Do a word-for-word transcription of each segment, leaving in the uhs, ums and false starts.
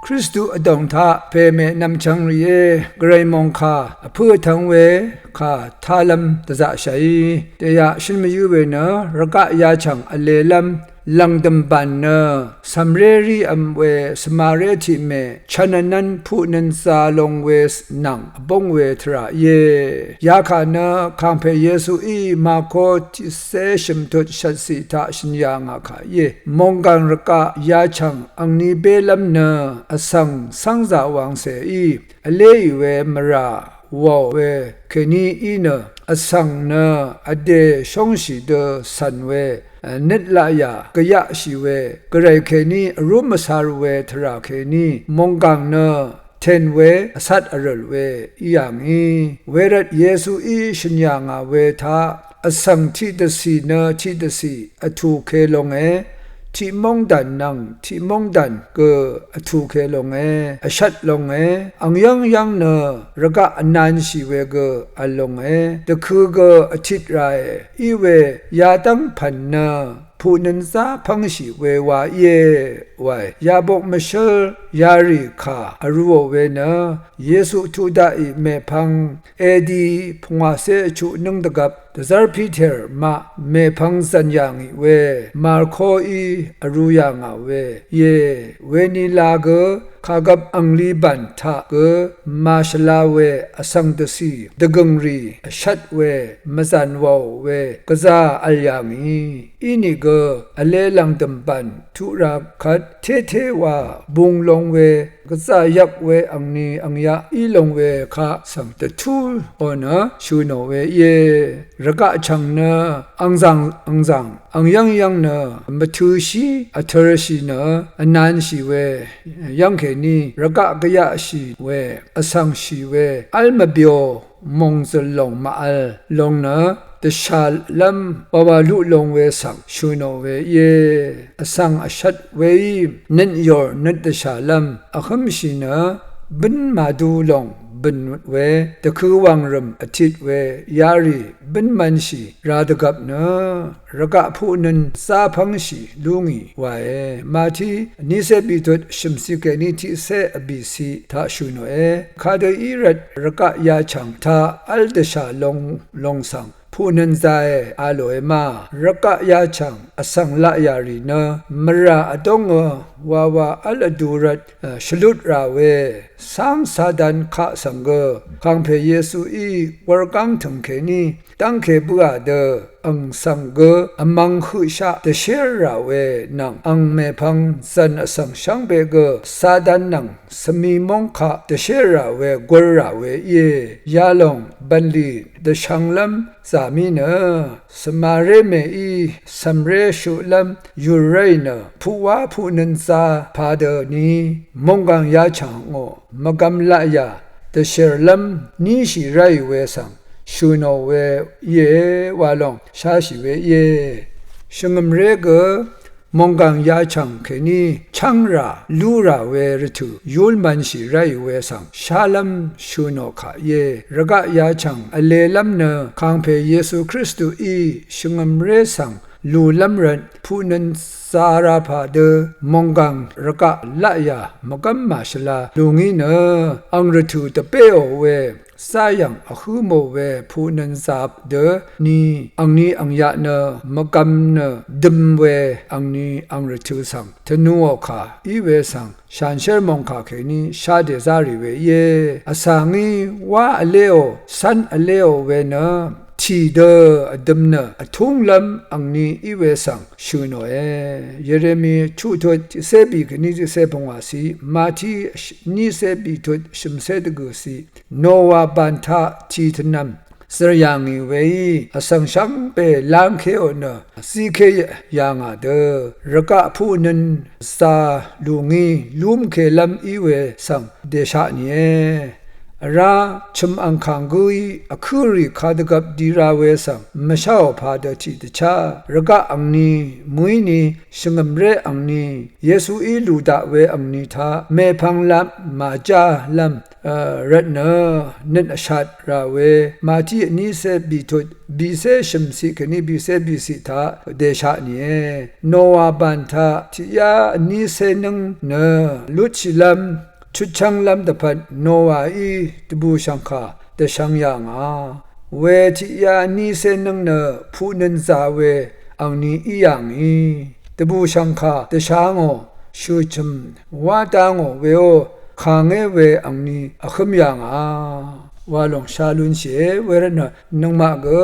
Kristu vdòng taq pè mè nvmchvng rìé, gvray mòngkà vpǿ vtvng we kà tálv́m dvzaqshàí. Dèyaq shøn mvyǿ we nø rvgaq yachv̀ng vlelv́m lv̀ngdø̀m bàn nø cv̀mré rí v̄m we svmaré tiqmè chv̄n vnv́n puqnøn zā long we nvng vbóng we tvrà íe. Yakà nø kàngpè Yesuí Marko tiqcé shø̀mtut shvtciq taq shø̀n yà ngà kà íe. Mònggàng rvgaq yachv̀ng angni bélv́m nø vsvng cv́ngzà wangcèí vléì we mvrà wàò we kèní í nø vsvng nø vdè shóngshì dø cv̀n we nøt laqyà gvyaqshì we gvray kèní vrúm vsar we tvrà kèní mònggàng nø tèn we vcat vrø̀l we í yà ngì. Wervt Yesuí shø̀n yà ngà we taq vsvng tiqdvcì nø tiqdvcì vtùke longe, tiqmóngdàn nvng tiqmóngdàn gø vtùke longe, vshvt longe, ang yv́ng yv́ng nø rvgaq vnanshì we gø vl longe, dvkø̄ gø vtit ràe, í we yadv́ng pv̀n nø puqnøn zá pv́ngshì we wa íe wae. Yabok mvshǿl yarì kà vrūò we nø Yesu tuq daqì mèpvng edi pungwàcé vchuq nǿng dvgvp dvzv́r Piter maq mèpvng zv̀n yà ngì we Markoí vrū yà ngà we íe. Weni la gø kàgvp angli bàn taq gø màshvla we vsvng dvcì dvgø̀ngrì vshvt we mvzàn wàò we gvzà vl yà ngì. Inìgø vle lv̀ngdø̀m bàn tuq ra kvt tété wa bung long we gvzà yvk we angni angyaq í long we kaq svng dvtúò nø shø̀ nò we íe. Rvgaq chv̀ng nø angzàng angzàng ang yv́ng yv́ng nø mvtø̄shí vtørshì nø vnanshì we yv́ng kèní rvgaq gvyaqshì we vsvngshì we v́l mvbyo mòngzø̀l lòng màvl long nø dvshàlv́m wawa luq long we svng shø̀ nò we íe. Vsvng vshvt weí nøt yòr nøt dvshàlv́m vhǿmshì nø bǿn màdu lòng bø̀n we dvkø̄ wàngrø̀m vtit we yarì bǿn mv̄nshì ra dvgvp nø rvgaq puqnøn zá pv́ngshì lú ngì wae. Mati vnícé bìtut shø̀mciq kèní tiqcé vbìciq taq shø̀ nòe. Kadø í rvt rvgaq yachv̀ng taq v́l dvshà long long svng puqnøn zae a lòe ma. Rvgaq yachv̀ng vsvng laqyà rì nø mvrà vdóngø wawa v́l vdu rvt shvlut rà we cáng Satan kaq svng gø kàngpè Yesuí wurgáng tø̀ng kèní dv́ngke bǿà dø ang svng gø vmvng høqshaq dvshér rà we nvng ang mèpvng zv̀n vsvng shvngbe gø Satan nvng svmi móng kaq dvshér rà we gur rà we íe. Yalòng bv̀nlì dvshvnglv́m zàmí nø svmaré mèí cv̀mré shøqlv́m yùr ráì nø puqwá puqnøn zā padø ni mònggàng yachv̀ng ngò mvgvm laqyà dvshèrlv́m níshì ráì we svng shø̀ nò we íe wa lòng sháshì we íe. Shvngø̀mré gø mònggàng yachv̀ng kèní chv́ngrà lúrà we rvtø̀ yúl mv̄nshì ráì we svng shálv́m shø̀ nò kà íe. Rvgaq yachv̀ng vlelv́m nø kàngpè Yesu Kristuí shvngø̀mré svng lùlv́m rvt puqnøn zā ra pà dø mònggàng rvgaq laqyà mvgv́m màshvla lù ngí nø ang rvtø̀ dvbéò we záyv̀ng vhǿ mò we puqnøn zā dø ni angni angyaq nø mvgvm nø døm we angni ang rvtø̀ svng tvnuò kà í we svng shanshér mòngkà kèní shá dèzá rì we íe. Vsvng í wá vléò cv́n vléò we nø tì dø vdøm nø vtúnglv́m angni í we svng shø̀ nòe. Yeremi chuqtut tiqcé bì kèní tiqcé pungwàciq, Mati vnícé bìtut shø̀mcé dvgø̀ciq, Nowa bàn taq tì tvnv̀m zø̀r yà ngì weí vsvng shvngbe lángkéò nø zíké yà ngà dø rvgaq puqnøn zā lù ngí lúmkelv́m í we svng dèsha nìe. vrá chø̀m angkàng gǿí vkǿrì kadvgvp di ra we svng mvsháò padø tiqdvchá rvgaq angni mø̀íni shvngø̀mré angni Yesuí lù daq we angni taq mèpvnglap màjálv́m rvtnø nøt vshat rà we Màtí vnícé bìtut bìcé shø̀mciq kèní bìcé bìciq taq dèsha nìe. Nowa bàn taq tiqyá vnícé nǿng nø lutshìlv́m chutchv́nglv́m dvpvt Nowaí dvbùshv̀ngkà dvshvng yà ngà we tiqyá vnícé nǿng nø puqnøn zā we angni í yà ngì dvbùshv̀ngkà dvsha ngò shø̀ chø̀m wá dá ngò weó kàngé we angni vhǿm yà ngà wa lòng shá lúnshìe. Wervtnø nøngmaq gø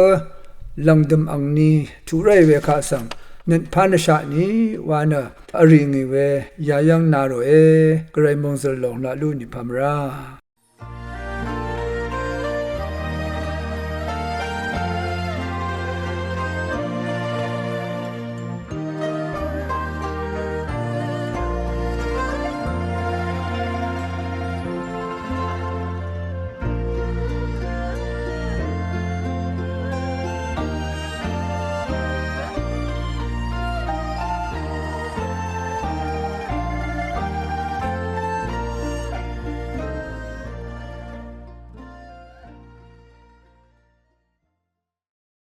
lv̀ngdø̀m angni tuq ráì we kaq svng nøt pán vsha nì wa nø vrì ngì we yayv́ng na ròe. Gvray mòngzø̀l lòng laq lú nì pà mvrá